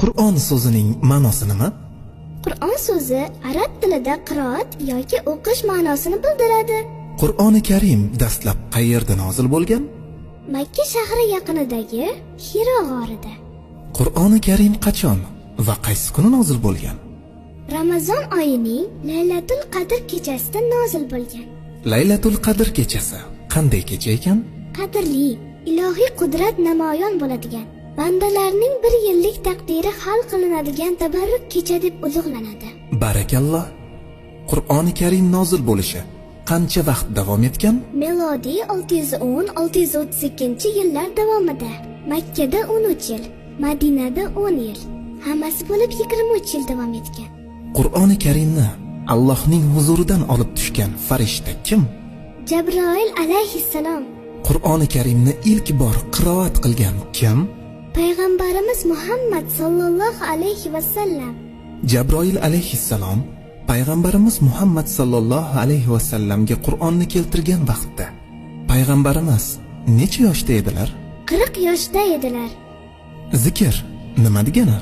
Qur'on so'zining ma'nosi nima? Qur'on so'zi arab tilida qiroat yoki o'qish ma'nosini bildiradi. Qur'oni Karim dastlab qayerda nozil bo'lgan? Makka shahri yaqinidagi Hiro g'orida. Qur'oni Karim qachon va qaysi kuni nozil bo'lgan? Ramazon oyining Laylatul Qadr kechasida nozil bo'lgan. Laylatul Qadr kechasi qanday kecha ekan? Qadrli, ilohiy qudrat namoyon bo'ladigan, bandalarning bir yillik taqdiri hal qilinadigan tabarruk kecha deb ulug'lanadi. Barakalloh. Qur'oni Karim nozil bo'lishi qancha vaqt davom etgan? Melodiy 610-632 yillar davomida Makkada 13 yil, Madinada 10 yil, hammasi bo'lib 23 yil davom etgan. Qur'oni Karimni Allohning huzuridan olib tushgan farishta kim? Jabroil alayhissalom. Qur'oni Karimni ilk bor qiroat qilgan kim? Payg'ambarimiz Muhammad sallallohu alayhi va sallam. Jabroil alayhissalom payg'ambarimiz Muhammad sallallohu alayhi va sallamga Qur'onni keltirgan vaqtda payg'ambarimiz necha yoshda edilar? 40 yoshda edilar. Zikr nima degani?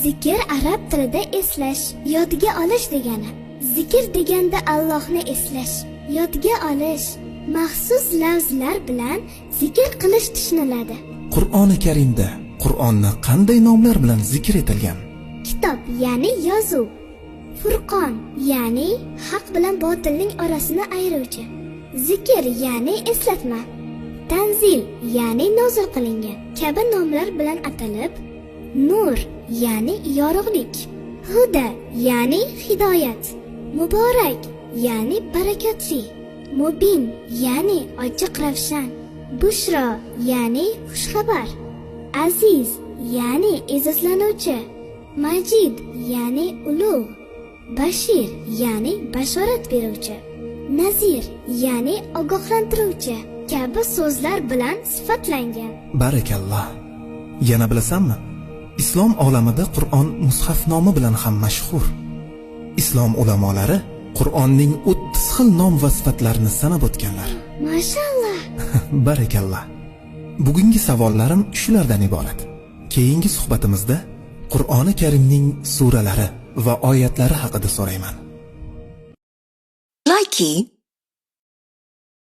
Zikr arab tilida eslash, yodga olish degani. Zikr deganda Allohni eslash, yodga olish, maxsus lafzlar bilan zikr qilish tushuniladi. Qur'oni Karimda Qur'onni qanday nomlar bilan zikr etilgan? Kitob, ya'ni yozuv. Furqon, ya'ni haq bilan botilning orasini ayiruvchi. Zikr, ya'ni eslatma. Tanzil, ya'ni nozil qilingan kabi nomlar bilan atalib, nur, ya'ni yorug'lik, huda, ya'ni hidoyat, muborak, ya'ni barakotli, mubin, ya'ni ochiq ravshan, bushro, ya'ni xushxabar, aziz, ya'ni e'zozlanuvchi, majid, ya'ni ulug', bashir, ya'ni bashorat beruvchi, nazir, ya'ni ogohlantiruvchi kabi so'zlar bilan sifatlangan. Barakalloh. Yana bilasanmi? Islom olamida Qur'on mushaf nomi bilan ham mashhur. Islom ulamolari Qur'onning 30 xil nom va sifatlarini sanab o'tganlar. Mashalloh. Barakalloh. Bugungi savollarim shulardan iborat. Keyingi suhbatimizda Qur'oni Karimning suralari va oyatlari haqida so'rayman. Likey.